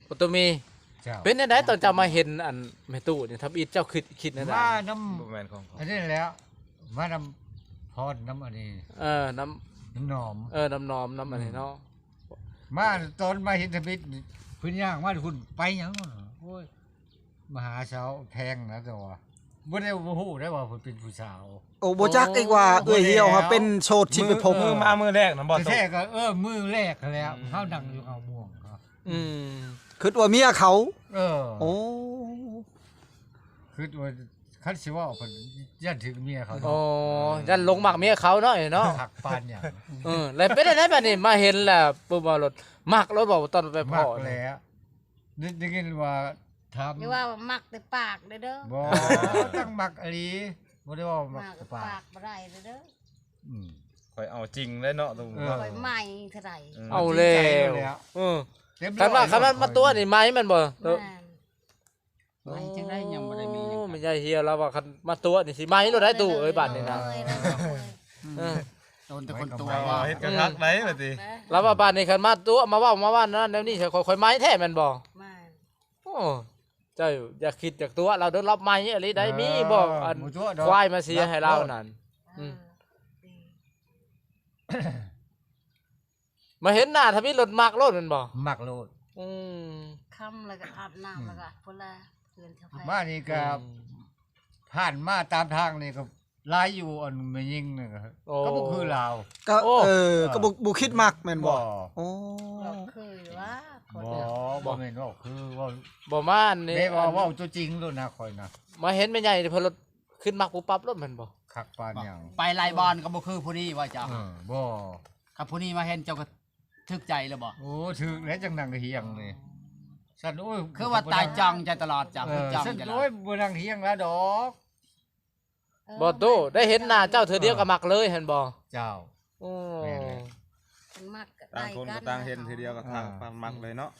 ປະຕູມີ ເຈົ້າ ເປັນຈັ່ງໃດຕອນເຈົ້າມາເຫັນອັນແມ່ຕູ້ນີ້ ທຳອິດເຈົ້າຄິດ ຄິດແນວໃດ? ມານຳ ບໍ່ແມ່ນຂອງ ອັນນີ້ແຫຼະ ມານຳພອນ ນຳອັນນີ້ ເອີ ນຳ ນຳໜອມ ເອີ ນຳໜອມ ນຳອັນນີ້ເນາະ ອືມ ມາຕອນມາເຫັນທຳອິດນີ້ ເພິ່ນຍ່າງມາພຸ້ນ ໄປຫຍັງ? ໂອ້ຍ ມາຫາສາວແພງນະ ແຕ່ວ່າບໍ່ໄດ້ ບໍ່ຮູ້ໄດ້ວ່າເພິ່ນເປັນຜູ້ສາວ. ໂອ້ ບໍ່ຈັກອີກວ່າ ໂອ້ ເອື້ອຍຫ່ຽວ ບໍ່ແລ້ວ ເຮົາເປັນໂສດທີ່ໄປພົບ ມື້ມາມື້ແລກນະບໍ່? ແທ້ໆກໍ ເອີ ມື້ແລກຫັ້ນແຫຼະ ອືມ ເຮົານັ່ງຢູ່ເຮົາມ່ວງເນາະ ອືມ ຄິດວ່າເມຍເຂົາ ເອີ ໂອ້ ຄິດວ່າຄັນຊິເວົ້າເພິ່ນຢ້ານຖືກເມຍເຂົາເນາະ ໂອ້ ຢ້ານຫຼົງມັກເມຍເຂົາເນາະ ເນາະ ຄັກປານຫຍັງ ເອີ ແລ້ວເປັນຈັ່ງໃດບາດນີ້ ມາເຫັນແລ້ວປຶບວ່າລົດ ມັກໂລດບໍ່ ຕອນໄປພໍ້ ມັກແລ້ວ ໄດ້ ໄດ້ຍິນວ່າຖາມ ຢ່າວ່າມັກແຕ່ປາກເດີ ບໍ່ ຕັ້ງມັກອີ່ຫຼີ ບໍ່ໄດ້ເວົ້າມັກແຕ່ປາກ ປາກບໍ່ໄດ້ເດີ ອືມ ຂ້ອຍເອົາຈິງເລີຍເນາະ ເອີ ຂ້ອຍໃໝ່ເທົ່າໃດ ເອີ ເອົາແລ້ວ ເອີ ຄັນວ່າ ຄັນວ່າມາຕົວະນີ້ໃໝ່ແມ່ນບໍ່? ແມ່ນ ໃໝ່ຈັ່ງໃດ ຍັງບໍ່ໄດ້ມີຫຍັງ ໂອ້ ແມ່ໃຫຍ່ຫ່ຽວລາວວ່າຄັນມາຕົວະນີ້ຊິໃໝ່ໂລດໄດ໋ຕູ້ເອີຍ ບາດນີ້ນະ ເອີ ໂດນແຕ່ຄົນຕົວະ ເຮັດກະຄັກໄດ໋ວ່າຕິ ລາວວ່າບາດນີ້ຄັນມາຕົວະ ມາເວົ້າມາວ່ານັ້ນແນວນີ້ ຂ້ອຍ ຂ້ອຍໃໝ່ແທ້ແມ່ນບໍ່? ແມ່ນ ໂອ້ ເຈົ້າຢ່າຄິດຢາກຕົວະລາວເດີ ລາວໃໝ່ອີ່ຫຼີໄດ໋ ເອີ ມີບໍ່ ອັນ ບໍ່ຕົວະດອກ ຄວາຍມາເສຍໃຫ້ລາວນັ້ນ ເອີ ອືມ ເອີ ມາເຫັນໜ້າທຳອິດໂລດມັກໂລດແມ່ນບໍ່? ມັກໂລດ ອືມ ຄ່ຳແລ້ວກໍອາບນ້ຳ ອືມ ແລ້ວກໍພຸ້ນລະ ເຮືອນຊາວແພງ ມານີ້ກໍ ອືມ ຜ່ານມາຕາມທາງນີ້ກໍຫຼາຍຢູ່ ອັນແມ່ຍິງນີ້ກໍ ໂອ້ ກໍບໍ່ຄືລາວ ກໍ ໂອ້ ເອີ ກໍບໍ່ ບໍ່ຄິດມັກແມ່ນບໍ່? ບໍ່ ໂອ້ ເວົ້າຄືວ່າຄົນ ບໍ່ ບໍ່ແມ່ນເວົ້າຄື ເວົ້າ ບໍ່ມາອັນນີ້ ແມ່ນວ່າ ອັນ ເວົ້າຕົວຈິງໂລດນະ ຂ້ອຍນະ ມາເຫັນແມ່ໃຫຍ່ເພິ່ນໂລດ ຂຶ້ນມັກປຸບປັບໂລດແມ່ນບໍ່? ຄັກປານຫຍັງ ໄປຫຼາຍບ່ອນກໍບໍ່ຄືຜູ້ນີ້ວ່າເຈົ້າ ເອີ ບໍ່ ຄັນຜູ້ນີ້ມາເຫັນເຈົ້າກໍຖືກໃຈແລ້ວບໍ່? ໂອ້ ຖືກແລ້ວ ຈັ່ງນັ່ງຮຽງນີ້ ຊັ້ນ ໂອ້ຍ ຄືວ່າຕາຍຈ້ອງໃຈຕະຫຼອດເຈົ້າ ເອີ ຄືຈ້ອງໃຈຕະຫຼອດ ໂອ້ຍ ບໍ່ນັ່ງຮຽງແລ້ວດອກ ເອີ ບໍ່ຕູ້ ໄດ້ເຫັນໜ້າເຈົ້າເທື່ອດຽວກໍມັກເລີຍຫັ້ນບໍ່? ເຈົ້າ ໂອ້ ແມ່ນແຫຼະ ມັກກໍ ຕ່າງຄົນກໍຕ່າງເຫັນເທື່ອດຽວກໍ ອ່າ ມັກເລີຍເນາະ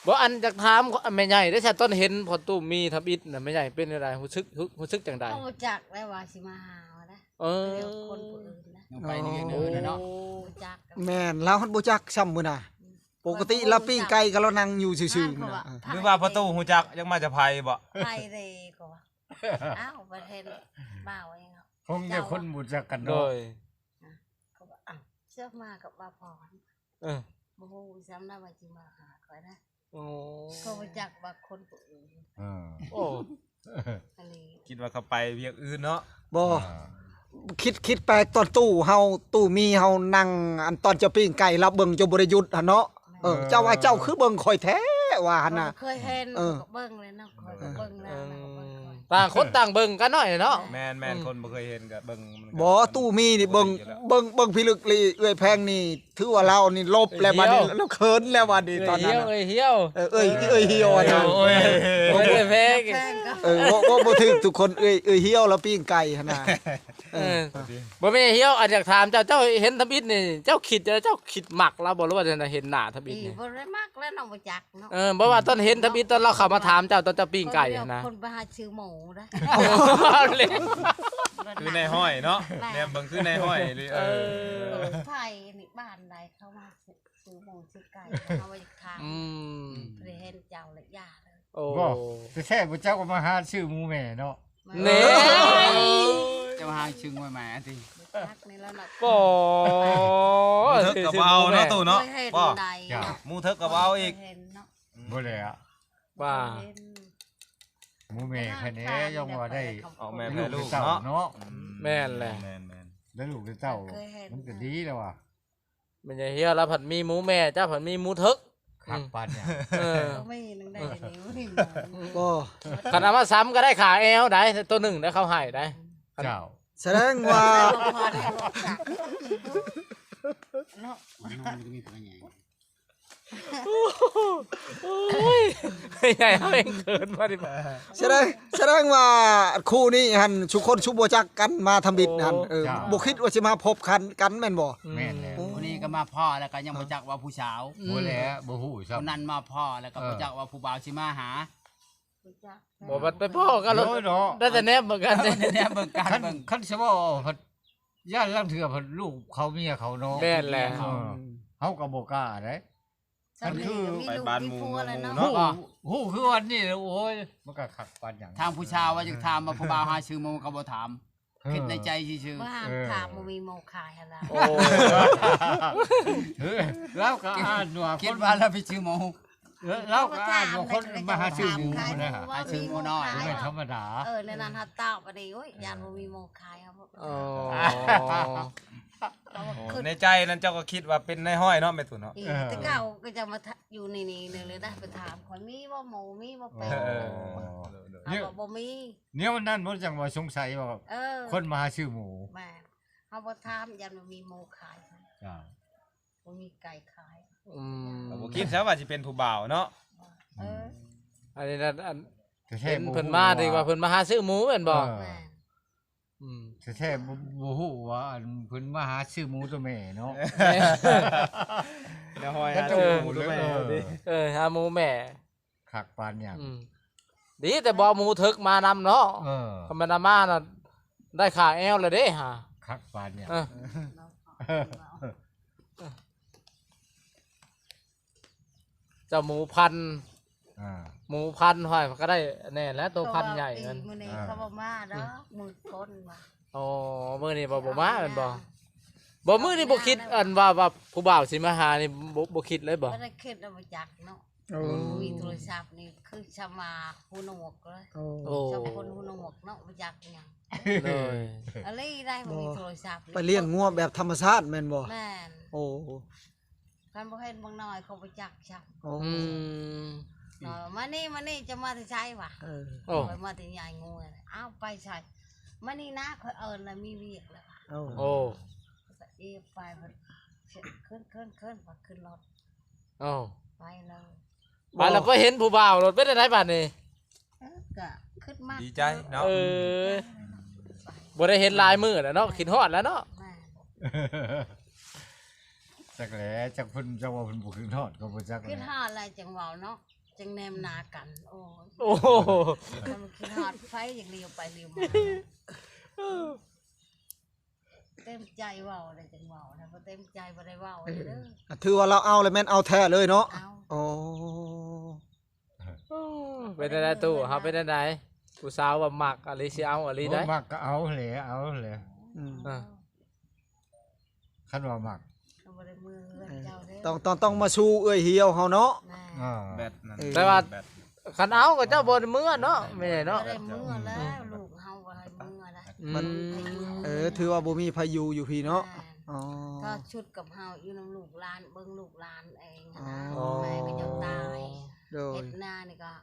ບໍ່ ອັນຢາກຖາມແມ່ໃຫຍ່ເດ້ ຕອນເຫັນພໍ່ຕູ້ມີທຳອິດນະ ແມ່ໃຫຍ່ເປັນຈັ່ງໃດ? ຮູ້ສຶກ ຮູ້ສຶກຈັ່ງໃດ? ກໍບໍ່ຈັກແລ້ວວ່າຊິມາຫາວ່າໄດ໋ ເອີ ດຽວຄົນຜູ້ອື່ນນະ ຍັງໄປເລື່ອຍເດີເນາະ ບໍ່ຈັກ ແມ່ນ ລາວຫັ້ນບໍ່ຈັກຊ້ຳມື້ນະ ອືມ ປົກກະຕິລາວປີ້ງໄກ່ກໍລາວນັ່ງຢູ່ຊື່ໆ ຫັ້ນນະ ຫຼືວ່າພໍ່ຕູ້ຮູ້ຈັກ ຢາກມາຈະໄພບໍ່? ໄພເດ້ກໍວ່າ ອ້າວ ປະເທດບ່າວເອງເນາະ ຄົງແຕ່ຄົນບໍ່ຈັກກັນເນາະ ໂດຍ ອ່ະ ເຂົາວ່າ ອ້າວ ເຈົ້າມາກັບບ່າວພອນ ເອີ ບໍ່ຮູ້ຊ້ຳນະວ່າຊິມາຫາຂ້ອຍນະ ໂອ້ ເຂົາບໍ່ຈັກວ່າຄົນຜູ້ອື່ນ ເອີ ໂອ້ ອັນນີ້ ຄິດວ່າເຂົາໄປວຽກອື່ນເນາະ ບໍ່ ອ່າ ຄິດ ຄິດແປກຕອນຕູ້ເຮົາ ຕູ້ມີເຮົານັ່ງ ອັນຕອນເຈົ້າປີ້ງໄກ່ລາວເບິ່ງເຈົ້າບໍ່ໄດ້ຢຸດຫັ້ນເນາະ ເອີ ເອີ ເຈົ້າວ່າເຈົ້າຄືເບິ່ງຂ້ອຍແທ້ວ່າຫັ້ນນະ ເອີ ເຄີຍເຫັນ ເອີ ກໍເບິ່ງແລ້ວເນາະ ຂ້ອຍກໍເບິ່ງແລ້ວ ເອີ ນາງກໍເບິ່ງຂ້ອຍ ຕ່າງຄົນຕ່າງເບິ່ງກັນເນາະ ເນາະ ແມ່ນໆ ອືມ ຄົນບໍ່ເຄີຍເຫັນກໍເບິ່ງ ບໍ່ ຕູ້ມີນີ້ເບິ່ງ ເບິ່ງ ເບິ່ງພິລຶກລີ ເອື້ອຍແພງນີ້ ຖືວ່າລາວນີ້ຫຼົບແລ້ວ ບາດນີ້ລາວເຂີນແລ້ວ ບາດນີ້ຕອນນັ້ນ ເອື້ອຍຫ່ຽວ ເອື້ອຍຫ່ຽວ ເອີ ເອື້ອຍ ເອື້ອຍຫ່ຽວຫັ້ນນະ ເອື້ອຍແພງ ເອີ ເວົ້າ ເວົ້າບໍ່ຖືກທຸກຄົນ ເອື້ອຍ ເອື້ອຍຫ່ຽວລາວປີ້ງໄກ່ຫັ້ນນະ ເອີ ບໍ່ແມ່ນຫ່ຽວ ອັນຢາກຖາມເຈົ້າ ເຈົ້າເຫັນທຳອິດນີ້ ເຈົ້າຄິດ ເຈົ້າຄິດມັກລາວບໍ່ ຫຼືວ່າເຫັນໜ້າທຳອິດນີ້? ບໍ່ໄດ້ມັກແລ້ວເນາະ ບໍ່ຈັກເນາະ ເອີ ບໍ່ວ່າຕອນເຫັນທຳອິດ ຕອນລາວເຂົ້າມາຖາມເຈົ້າ ຕອນເຈົ້າປີ້ງໄກ່ຫັ້ນນະ ຄົນໄປຫາຊື້ໝູນະ ຄືນາຍຮ້ອຍເນາະ ແນມເບິ່ງຄືນາຍຮ້ອຍອີ່ຫຼີ ເອີ ໃຜນີ້ ບ້ານໃດເຂົ້າມາຊື້ໝູຊື້ໄກ່ ເຮົາວ່າຢາກຖາມ ອືມ ບໍ່ໄດ້ເຫັນເຈົ້າລະຢ່າເລີຍ ໂອ້ ບໍ່ ແທ້ໆ ບໍ່ເຈົ້າກໍມາຫາຊື້ໝູແມ່ເນາະ ແນ່ ຈະມາຫາຊຶງໄວ້ແມ່ຕິ ໂອ້ ໝູເຖິກກໍບໍ່ເອົາເນາະຕູ້ເນາະ ບໍ່ ໝູເຖິກກໍບໍ່ເອົາອີກ ບໍ່ແລ້ວ ວ່າ ໝູແມ່ແຄ່ນີ້ຍັງວ່າໄດ້ ອອກແມ່ແຜ່ລູກເນາະ ແມ່ນແຫຼະ ແມ່ນໆ ໄດ້ລູກໄດ້ເຕົ້າ ມັນກໍດີແລ້ວວ່າ ແມ່ໃຫຍ່ເຮຍລາວພັດມີໝູແມ່ ເຈົ້າພັດມີໝູເຖິກ ຄັກປານຫຍັງ ເອີ ບໍ່ ຄັນເອົາມາຊ້ຳກໍໄດ້ຂາແອວໃດ໋ ໂຕໜຶ່ງໄດ້ເຂົາໃຫ້ໃດ໋ ເຈົ້າ ສະແດງວ່າ ເນາະ ມັນມີພະຍາ ໂອ້ຍ ໃຫຍ່ເຮົາເອງເຂີນມາດິ ສະແດງ ສະແດງວ່າຄູ່ນີ້ຫັ້ນ ຊຸຄົນຊຸບໍ່ຈັກກັນມາທຳອິດຫັ້ນ ໂອ້ ເອີ ເຈົ້າ ບໍ່ຄິດວ່າຊິມາພົບກັນ ກັນແມ່ນບໍ່? ແມ່ນແລ້ວ ອືມ ຜູ້ນີ້ກໍມາພໍ້ແລ້ວກໍຍັງບໍ່ຈັກວ່າຜູ້ສາວ ບໍ່ແລ້ວ ບໍ່ຮູ້ຊ້ຳ ຜູ້ນັ້ນມາພໍ້ແລ້ວກໍບໍ່ຈັກວ່າຜູ້ບ່າວຊິມາຫາ ບໍ່ ບັດໄປພໍ້ກັນໂລດ ໂອ້ຍເນາະ ໄດ້ແຕ່ແນມເບິ່ງກັນ ໄດ້ແນມເບິ່ງກັນ ຄັນ ເບິ່ງ ຄັນຊິເວົ້າ ຢ້ານລາງເທື່ອເພິ່ນລູກເຂົາເມຍເຂົາເນາະ ແມ່ນແຫຼະ ເອີ ເຮົາກໍບໍ່ກ້າເດ້ ຄັນຄື ໄປບ້ານໝູ່ເມືອງໝູ່ເນາະ ຮູ້ ຮູ້ຄືອັນນີ້ ໂອ້ຍ ມັນກໍຄັກປານຫຍັງ. ທາງຜູ້ຊາວວ່າຢາກຖາມວ່າຜູ້ບ່າວຫາຊື້ໝູ ກໍບໍ່ຖາມ ເອີ ຄິດໃນໃຈຊື່ໆ ບໍ່ຫ້າມ ເອີ ຖາມບໍ່ມີໝູຂາຍຫັ້ນລະ. ໂອ້ ເອີ ລາວກໍອ່ານວ່າ ຄິດວ່າລາວໄປຊື້ໝູ ເອີ ລາວກໍອ່ານວ່າຄົນມາຫາຊື້ໝູ ເຂົາກໍຖາມຂາຍໝູ ນະ ຫາຊື້ໝູນ້ອຍ ບໍ່ມີໝູຂາຍ ບໍ່ແມ່ນທຳມະດາ. ເອີ ໃນນັ້ນເຮົາຕອບອັນນີ້ ໂອ້ຍ ຢ້ານບໍ່ມີໝູຂາຍ ເຮົາ ອໍ ໃນໃຈນັ້ນເຈົ້າກໍຄິດວ່າເປັນນາຍຮ້ອຍເນາະ ແມ່ຕູ້ເນາະ. ເອີ ແຕ່ເກົ່າກໍຈະມາ ຢູ່ໃນນີ້ເລີຍໄດ້ ໄປຖາມຂ້ອຍ ມີບໍ່ໝູ ມີບໍ່ເປັດ. ເອີ ເຮົາກໍບໍ່ມີ. ແນວນັ້ນບໍ່ ຈັ່ງວ່າສົງໄສວ່າ ເອີ ຄົນມາຫາຊື້ໝູ. ແມ່ນ ເຮົາບໍ່ຖາມ ຢ້ານບໍ່ມີໝູຂາຍ. ຈ້າ ບໍ່ມີໄກ່ຂາຍ. ອືມ ກໍບໍ່ຄິດຊະວ່າຊິເປັນຜູ້ບ່າວເນາະ. ເອີ ອັນນີ້ນະ ອັນ ເຫັນເພິ່ນມາ ຖືວ່າເພິ່ນມາຫາຊື້ໝູແມ່ນບໍ່? ເອີ ແມ່ນ ອືມ ແທ້ໆ ບໍ່ ບໍ່ຮູ້ວ່າ ອັນ ເພິ່ນມາຫາຊື້ໝູຕົວແມ່ເນາະ. ແມ່ນ ແນວຫ້ອຍຫາຊື້ໝູຕົວແມ່. ເອີ ເອີ ຫາໝູແມ່ ຄັກປານຫຍັງ. ອືມ ດີແຕ່ບໍ່ເອົາໝູເຖິກມານຳເນາະ. ເອີ ຄັນແມ່ນເອົາມານະ ໄດ້ຂາແອວແລ້ວເດ້ຫາ. ຄັກປານຫຍັງ. ເອີ ເຈົ້າໝູພັນ ອ່າ ໝູພັນຫ້ອຍ ມັນກໍໄດ້ແນ່ແລ້ວ ໂຕພັນໃຫຍ່ນັ້ນ. ມື້ນີ້ ອ່າ ເຂົາບໍ່ມາດອກ ມື້ຄົນວ່າ. ອໍ ມື້ນີ້ບໍ່ ບໍ່ມາແມ່ນບໍ່? ບໍ່ ມື້ນີ້ບໍ່ຄິດ ອັນວ່າ ວ່າຜູ້ບ່າວຊິມາຫານີ້ ບໍ່ ບໍ່ຄິດເລີຍບໍ່? ບໍ່ໄດ້ຄິດ ບໍ່ຈັກເນາະ. ໂອ້ ມີໂທລະສັບນີ້ຄືສຳມາຫູໜວກເລີຍ. ໂອ້ ໂອ້ ສຳຄົນຫູໜວກເນາະ ບໍ່ຈັກຫຍັງ. ໂດຍ ອາລີໄດ້ ບໍ່ມີໂທລະສັບ ໄປລ້ຽງງົວແບບທຳມະຊາດແມ່ນບໍ່? ແມ່ນ. ໂອ້ ຄັນບໍ່ເຫັນບັກນ້ອຍ ເຂົາບໍ່ຈັກຊ້ຳ. ໂອ້ ອືມ ເອີ ມານີ້ ມານີ້ ເຈົ້າມາແຕ່ໃສວະ? ເອີ ໂອ້ ຂ້ອຍມາແຕ່ຍາຍງົວ. ອ້າວ ໄປໃສ? ມານີ້ນະ ຂ້ອຍເອີ້ນລະ ມີວຽກລະ. ໂອ້ ໂອ້ ເອີ ໄປ ຂຶ້ນ ຂຶ້ນ ຂຶ້ນ ຂຶ້ນລົດ. ໂອ້ ໄປເລີຍ ໄປແລ້ວ ໄປເຫັນຜູ້ບ່າວໂລດ ເປັນຈັ່ງໃດບາດນີ້? ເອີ ກໍຄິດມັກ ດີໃຈເນາະ. ເອີ ບໍ່ໄດ້ເຫັນຫຼາຍມື້ແລ້ວເນາະ ຄິດຮອດແລ້ວເນາະ. ແມ່ນ ຈັກແຫຼະ ຈັກເພິ່ນ ຈັກວ່າເພິ່ນບໍ່ຄິດຮອດກໍບໍ່ຈັກແຫຼະ. ຄິດຮອດແລ້ວຈັ່ງເວົ້າເນາະ ຈັ່ງແນມໜ້າກັນ. ໂອ້ຍ ໂອ້ ຄັນບໍ່ຄິດຮອດໃຜຢາກຫຼຽວໄປຫຼຽວມາ. ເຕັມໃຈເວົ້າໄດ້ຈັ່ງເວົ້ານະ ບໍ່ເຕັມໃຈບໍ່ໄດ້ເວົ້າເດີ. ເອີ ຖືວ່າລາວເອົາແລ້ວແມ່ນເອົາແທ້ເລີຍເນາະ. ເອົາ ໂອ້ ເປັນຈັ່ງໃດຕູ້ ເຮົາເປັນຈັ່ງໃດ? ຜູ້ສາວວ່າມັກອີ່ຫຼີ ຊິເອົາອີ່ຫຼີໄດ໋. ໂອ້ ມັກກໍເອົາແຫຼະ ເອົາແຫຼະ. ອືມ ເອີ ຄັນວ່າມັກ ກໍບໍ່ໄດ້ເມືອເຮືອນເຈົ້າເດ້. ຕ້ອງ ຕ້ອງ ຕ້ອງມາສູ່ເອື້ອຍຫ່ຽວເຮົາເນາະ. ແມ່ນ ອ່າ ແບດນັ້ນ ເອີ ແຕ່ວ່າ ແບດ ຄັນເອົາກໍເຈົ້າບໍ່ໄດ້ເມືອເນາະ ແມ່ເນາະ. ບໍ່ໄດ້ເມືອແລ້ວ ລູກເຮົາບໍ່ໃຫ້ເມືອໄດ໋. ອືມ ມັນ ເອີ ຖືວ່າບໍ່ມີໃຜຢູ່ ຢູ່ພີ້ເນາະ. ແມ່ນ ອໍ ຖ້າຊຸດກັບເຮົາຢູ່ນຳລູກຫຼານ ເບິ່ງລູກຫຼານເອງນະ. ອໍ ແມ່ກໍຈະຕາຍ. ໂດຍ ເຮັດນານີ້ກໍ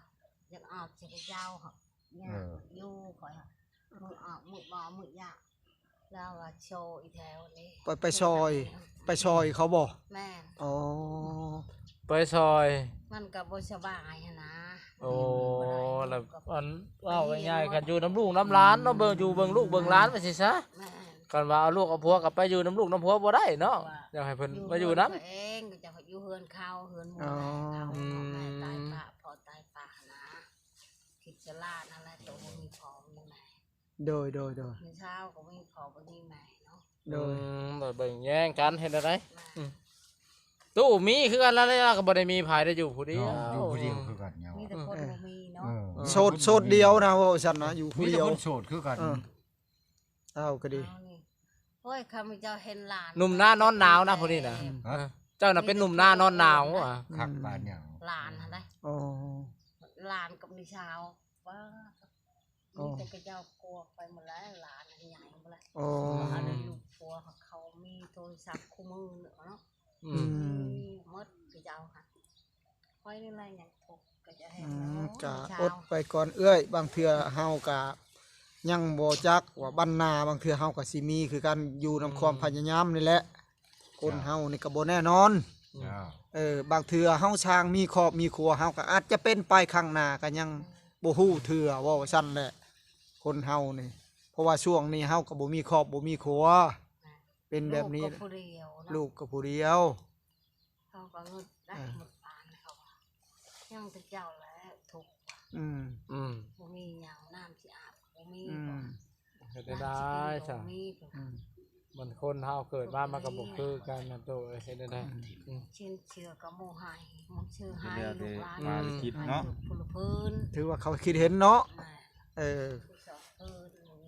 ຢາກອອກຊິເຈົ້າ ເອີ ຢູ່ຂ້ອຍ ມື້ອອກ ມື້ບໍ່ ມື້ຢາກ ລາວວ່າໂຊອີແຖວນີ້ ໄປ ໄປຊ່ອຍ ໄປຊ່ອຍເຂົາບໍ່? ແມ່ນ. ອໍ ໄປຊ່ອຍ ມັນກໍບໍ່ສະບາຍຫັ້ນນະ. ໂອ້ ແລ້ວອັນເວົ້າງ່າຍໆ ຄັນຢູ່ນຳລູກນຳຫຼານເນາະ ເບິ່ງ ຢູ່ເບິ່ງລູກເບິ່ງຫຼານໄປຊີ້ຊະ. ແມ່ນ ຄັນວ່າເອົາລູກເອົາຜົວກໍໄປຢູ່ນຳລູກນຳຜົວບໍ່ໄດ້ເນາະ. ຢາກໃຫ້ເພິ່ນມາຢູ່ນຳ ເພິ່ນເອງ ກໍຈະຢູ່ເຮືອນເຂົາ ເຮືອນໝູ່ເຂົາ. ອືມ ແມ່ຕາຍປະ ພໍ່ຕາຍປະນະ ຄິດຈະລາດຫັ້ນແຫຼະ ໂຕບໍ່ມີພໍ່ມີແມ່. ໂດຍ ໂດຍ ໂດຍ ມີຊາວກໍມີພໍ່ບໍ່ມີແມ່ເນາະ. ໂດຍ ອືມ ແບບເບິ່ງແຍງກັນເຮັດແນວໃດ? ແມ່ນ ອືມ ຕູ້ມີຄືກັນລະ ລະກໍບໍ່ໄດ້ມີໃຜ ໄດ້ຢູ່ຜູ້ດຽວ ຢູ່ຜູ້ດຽວຄືກັນ. ມີແຕ່ຄົນ ເອີ ບໍ່ມີເນາະ. ເອີ ໂສດ ໂສດດຽວນະ ເວົ້າຊັ້ນນະ ຢູ່ຜູ້ດຽວ ມີແຕ່ຄົນໂສດຄືກັນ. ເອີ ເອົາກໍດີ ເອົານີ້ ໂອ້ຍ ຂ້າພະເຈົ້າເຫັນຫຼານ ໜຸ່ມນານອນໜາວນະ ຜູ້ນີ້ນະ. ຮະ ເຈົ້ານະເປັນໜຸ່ມນານອນໜາວຫວາ? ຄັກປານຫຍັງ ຫຼານຫັ້ນນະ. ອໍ ຫຼານກັບນີ້ຊາວ ປ້າ ໂອ້ ມີແຕ່ເຂົາເຈົ້າພວກໄປໝົດແລ້ວ ຫຼານໃຫຍ່ໝົດແລ້ວ. ໂອ້ ອັນນີ້ລູກຜົວເຂົາມີໂທລະສັບຄູ່ມື້ເນາະ. ອືມ ມີໝົດເຂົາເຈົ້າຫັ້ນ ຂ້ອຍນີ້ແຫຼະຍັງທຸກ ກໍຈະເຮັດ. ອືມ ກໍອົດໄປກ່ອນເອື້ອຍ ບາງເທື່ອເຮົາກໍຍັງບໍ່ຈັກວ່າບັດໜ້າ ບາງເທື່ອເຮົາກໍຊິມີຄືກັນ ຢູ່ນຳຄວາມພະຍາຍາມນີ້ແຫຼະ. ຄົນເຮົານີ້ກໍບໍ່ແນ່ນອນ. ເອີ ບາງເທື່ອເຮົາສ້າງມີຄອບມີຄົວ ເຮົາກໍອາດຈະເປັນໄປຂ້າງໜ້າກໍຍັງບໍ່ຮູ້ເທື່ອ ເວົ້າວ່າຊັ້ນແຫຼະ ຄົນເຮົານີ້. ເພາະວ່າຊ່ວງນີ້ເຮົາກໍບໍ່ມີຄອບບໍ່ມີຄົວ ເປັນແບບນີ້ ລູກກໍຜູ້ດຽວເນາະ ລູກກໍຜູ້ດຽວ. ເຂົາກໍງຶດໄດ້ ເອີ ໝົດບານເຂົາວ່າ ຍັງແຕ່ເຈົ້າແຫຼະທຸກ. ອືມ ອືມ ບໍ່ມີຫຍັງ ນ້ຳຊິອາບບໍ່ມີ. ອືມ ບໍ່ ເຮັດໄດ້ ນ້ຳຊິກິນບໍ່ມີ. ອືມ ມັນຄົນເຮົາເກີດມາມັນກໍບໍ່ຄືກັນນະໂຕເອີຍ ເຮັດແນວໃດ? ອືມ ຊິນເຊື່ອກັບໝູ່ໃຫ້ ໝູ່ຊື່ໃຫ້ລູກຫຼານ ອືມ ໃຫ້ທຸກຜູ້ລະເພີນ ຖືວ່າເຂົາຄິດເຫັນເນາະ ແມ່ນ ເອີ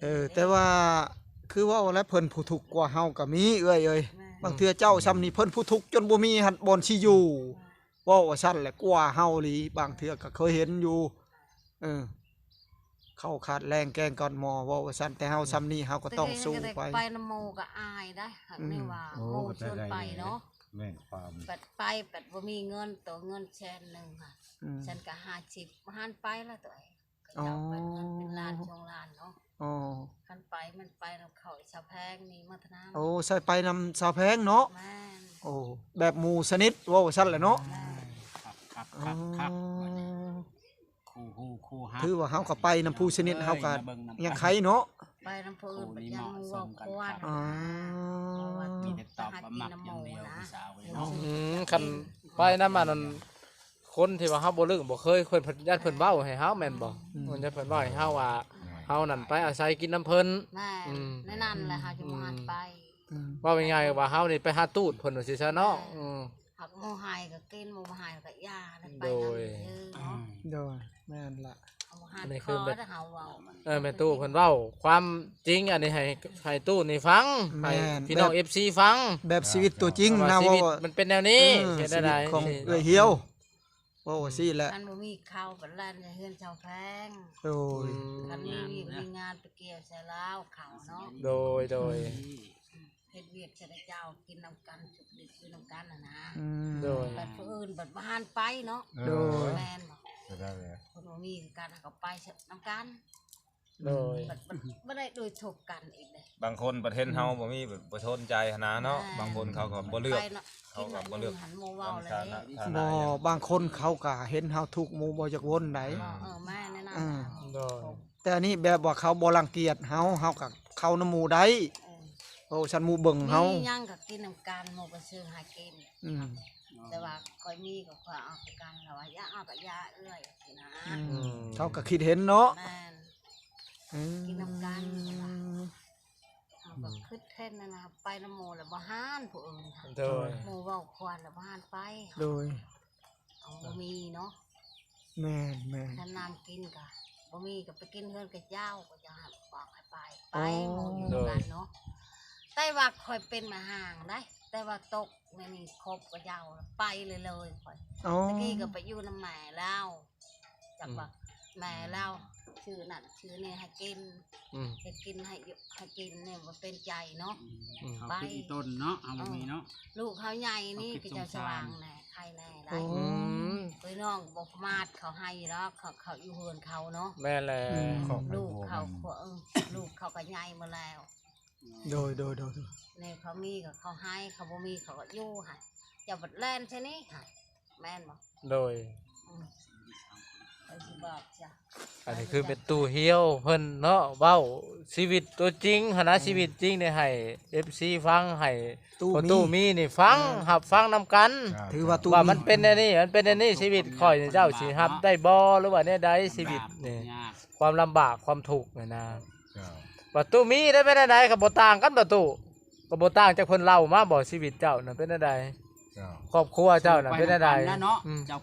ເອີ ແຕ່ວ່າຄືເວົ້າແລ້ວ ເພິ່ນຜູ້ທຸກກວ່າເຮົາກໍມີເອື້ອຍເອີຍ ແມ່ນ ບາງເທື່ອເຈົ້າຊ່ຳນີ້ ເພິ່ນຜູ້ທຸກຈົນບໍ່ມີຫັ້ນບ່ອນຊິຢູ່ ເວົ້າວ່າຊັ້ນແຫຼະ ກວ່າເຮົາອີ່ຫຼີ ບາງເທື່ອກໍເຄີຍເຫັນຢູ່ ເອີ ເຂົ້າຂາດແລງແກງຂາດໝໍ້ ເວົ້າວ່າຊັ້ນ ແຕ່ເຮົາຊ່ຳນີ້ເຮົາກໍຕ້ອງສູ້ໄປ ໄປນຳໝູ່ກໍອາຍໄດ໋ ຫາກ ອືມ ແນວວ່າ ໂອ້ ໝູ່ຊວນໄປເນາະ ແມ່ນຄວາມ ບັດໄປບັດບໍ່ມີເງິນ ໂຕເງິນແສນໜຶ່ງຫັ້ນ ອືມ ຊັ້ນກໍຫ້າສິບ ບໍ່ທັນໄປລະໂຕ ເຂົາເຈົ້າໄປເປັນລ້ານສອງລ້ານເນາະ ອໍ ຄັນໄປມັນໄປນຳເຂົາຊາວແພງນີ້ໝົດນະ ໂອ້ ໃສ່ໄປນຳຊາວແພງເນາະ ແມ່ນ ໂອ້ ແບບໝູ່ສະໜິດ ເວົ້າວ່າຊັ້ນແຫຼະເນາະ ແມ່ນ ຄັກໆໆ ບັດນີ້ ຄູ່ຮູ້ຄູ່ຮັກ ຖືວ່າເຮົາກໍໄປນຳຜູ້ສະໜິດ ເຮົາກໍຍັງໄຄເນາະ ໄປນຳຜູ້ອື່ນ ໄປນຳໝູ່ເວົ້າຄວນ ອໍ ມີແຕ່ຕອບວ່າມັກຢ່າງດຽວ ຜູ້ສາວເອີຍເນາະ ອືມ ຄັນໄປນຳອັນນັ້ນ ຄົນທີ່ວ່າເຮົາບໍ່ລຶ້ງບໍ່ເຄີຍ ເພິ່ນ ເພິ່ນ ຢ້ານເພິ່ນເວົ້າໃຫ້ເຮົາແມ່ນບໍ່? ອືມ ເພິ່ນ ຢ້ານເພິ່ນເວົ້າໃຫ້ເຮົາວ່າ ເຮົານັ້ນໄປອາໄສກິນນຳເພິ່ນ ແມ່ນ ອືມ ໃນນັ້ນແຫຼະເຮົາຈຶ່ງບໍ່ ອືມ ຮັນໄປ ອືມ ເວົ້າງ່າຍໆວ່າເຮົານີ້ໄປຫາຕູດເພິ່ນວ່າຊີ້ຊະເນາະ ແມ່ນ ອືມ ຫາກໝູ່ໃຫ້ກໍກິນ ໝູ່ບໍ່ໃຫ້ກໍຢ່າ ໄດ້ໄປນຳ ໂດຍ ເອີ ເນາະ ໂດຍ ແມ່ນລະ ອັນນີ້ຄືແບບ ເຮົາເວົ້າ ເອີ ແມ່ຕູ້ເພິ່ນເວົ້າຄວາມຈິງ ອັນນີ້ໃຫ້ ໃຫ້ຕູ້ນີ້ຟັງ ໃຫ້ ແມ່ນ ພີ່ນ້ອງ ແບບ ເອັຟຊີ ຟັງ ແບບຊີວິດຕົວຈິງນະ ວ່າຊີວິດ ເວົ້າ ມັນເປັນແນວນີ້ ເອີ ເຮັດແນວໃດ ຊີວິດຂອງເອື້ອຍຮຽວ ເວົ້າວ່າຊີ້ແຫຼະ ຄັນບໍ່ມີເຂົ້າກໍແລ່ນໃນເຮືອນຊາວແພງ ໂດຍ ອືມ ຄັນມີວຽກມີງານໄປກ່ຽວໃສ່ລາວເຂົ້າເນາະ ໂດຍ ໂດຍ ອືມ ເຮັດວຽກໃສ່ເຈົ້າ ກິນນຳກັນ ສຸກດິບຢູ່ນຳກັນຫັ້ນນະ ອືມ ໂດຍ ບັດຜູ້ອື່ນບັດບໍ່ຫັນໄປເນາະ ໂດຍ ແມ່ນບໍ່ ກໍໄດ້ແຫຼະ ຄົນບໍ່ມີຄືກັນກໍໄປນຳກັນ ໂດຍ ບັດ ບັດບໍ່ໄດ້ໂດຍທົບກັນອີກເດ້ ບາງຄົນບັດເຫັນເຮົາ ອືມ ບໍ່ມີ ແບບບໍ່ສົນໃຈຫັ້ນນະເນາະ ແມ່ນ ບາງຄົນເຂົາກໍບໍ່ເລືອກ ໄປເນາະ ເຂົາກໍບໍ່ເລືອກ ກິນໜ້ອຍໜຶ່ງຫັ້ນ ໝູ່ເວົ້າແລ້ວ ຖານະ ເດ້ ບໍ່ ບາງຄົນເຂົາກໍເຫັນເຮົາທຸກ ໝູ່ບໍ່ຢາກວົນໃດ ເອີ ແມ່ນແນວນັ້ນ ອືມ ໂດຍ ແຕ່ອັນນີ້ແບບວ່າເຂົາບໍ່ລັງກຽດເຮົາ ເຮົາກໍເຂົ້ານຳໝູ່ໄດ້ ເອີ ໂອ້ ຊັ້ນໝູ່ເບິ່ງເຮົາ ມີຫຍັງກໍກິນນຳກັນ ໝູ່ກໍຊື້ໃຫ້ກິນ ອືມ ແຕ່ວ່າຂ້ອຍມີກໍຂ້ອຍເອົາຄືກັນ ແລ້ວວ່າຢ່າເອົາກໍຢ່າເອື້ອຍ ຊີ້ນະ ອືມ ອືມ ເຂົາກໍຄິດເຫັນເນາະ ແມ່ນ ອືມ ກິນນຳກັນ ເຮົາກໍຄຶດເຫັນຫັ້ນນະ ໄປນຳໝູ່ແລ້ວບໍ່ຫັນຜູ້ອື່ນ ໂດຍ ໝູ່ເວົ້າຄວນແລ້ວບໍ່ຫັນໄປ ໂດຍ ເຮົາບໍ່ມີເນາະ ແມ່ນໆ ຄັນນ້ຳກິນກໍບໍ່ມີ ກໍໄປກິນເຮືອນຂະເຈົ້າ ຂະເຈົ້າໃຫ້ບອກໃຫ້ໄປ ໄປ ໂອ້ ໝູ່ຢູ່ນຳກັນເນາະ ໂດຍ ແຕ່ວ່າຂ້ອຍເປັນແມ່ຮ້າງໄດ໋ ແຕ່ວ່າຕົກໃນນີ້ຄົບຂະເຈົ້າ ໄປເລີຍໆ ຂ້ອຍ ໂອ້ ຕະກີ້ກໍໄປຢູ່ນຳແມ່ລາວ ຈັກວ່າ ອືມ ແມ່ລາວຊື້ນັ້ນຊື້ນີ້ໃຫ້ກິນ ອືມ ເຮັດກິນໃຫ້ຢູ່ ໃຫ້ກິນນີ້ບໍ່ເປັນໃຈເນາະ ອືມ ເຮົາ ໄປ ຄິດອີ່ຕົນເນາະ ເຮົາບໍ່ມີເນາະ ເອີ ລູກເຮົາໃຫຍ່ນີ້ ເຂົາຄິດ ຂະເຈົ້າ ສົງສານ ສວ່າງແດ່ ໄຄແດ່ໄດ໋ ອືມ ໂອ້ຍ ນ້ອງບໍ່ປະໝາດ ເຂົາໃຫ້ດອກ ເຂົາ ເຂົາຢູ່ເຮືອນເຂົາເນາະ ແມ່ນແຫຼະ ອືມ ຂອງ ລູກເຂົາ ເອີ ລູກເຂົາກໍໃຫຍ່ໝົດແລ້ວ ໂດຍ ໂດຍ ໂດຍ ແນວເຂົາມີກໍເຂົາໃຫ້ ເຂົາບໍ່ມີເຂົາກໍຢູ່ຫັ້ນ ເຈົ້າບັດແລ່ນໃສ່ນີ້ຫັ້ນ ແມ່ນບໍ່? ໂດຍ ອືມ ຂ້ອຍຊິບອກຈ້ະ ອັນນີ້ຄືແມ່ຕູ້ຮຽວເພິ່ນເນາະ ເວົ້າຊີວິດຕົວຈິງຫັ້ນນະ ອືມ ຊີວິດຈິງນີ້ໃຫ້ເອັຟຊີຟັງ ໃຫ້ຕູ້ມີ ພໍ່ຕູ້ມີນີ້ຟັງ ເອີ ຮັບຟັງນຳກັນ ຖືວ່າຕູ້ມີ ວ່າມັນເປັນແນວນີ້ ມັນເປັນແນວນີ້ ຊີວິດຂ້ອຍນີ້ ເຈົ້າຊິຮັບໄດ້ບໍ່ ຫຼືວ່າແນວໃດ ຊີວິດນີ້ ຄວາມລຳບາກ ຄວາມທຸກນີ້ນະ ເຈົ້າ ວ່າຕູ້ມີໄດ້ເປັນແນວໃດ ກໍບໍ່ຕ່າງກັນບໍ່ຕູ້ ກໍບໍ່ຕ່າງຈາກເພິ່ນເລົ່າມາບໍ່ ຊີວິດເຈົ້ານັ້ນເປັນແນວໃດ ເຈົ້າ ຄອບຄົວເຈົ້ານັ້ນເປັນແນວໃດ ເນາະ ອືມ ເຈົ້າ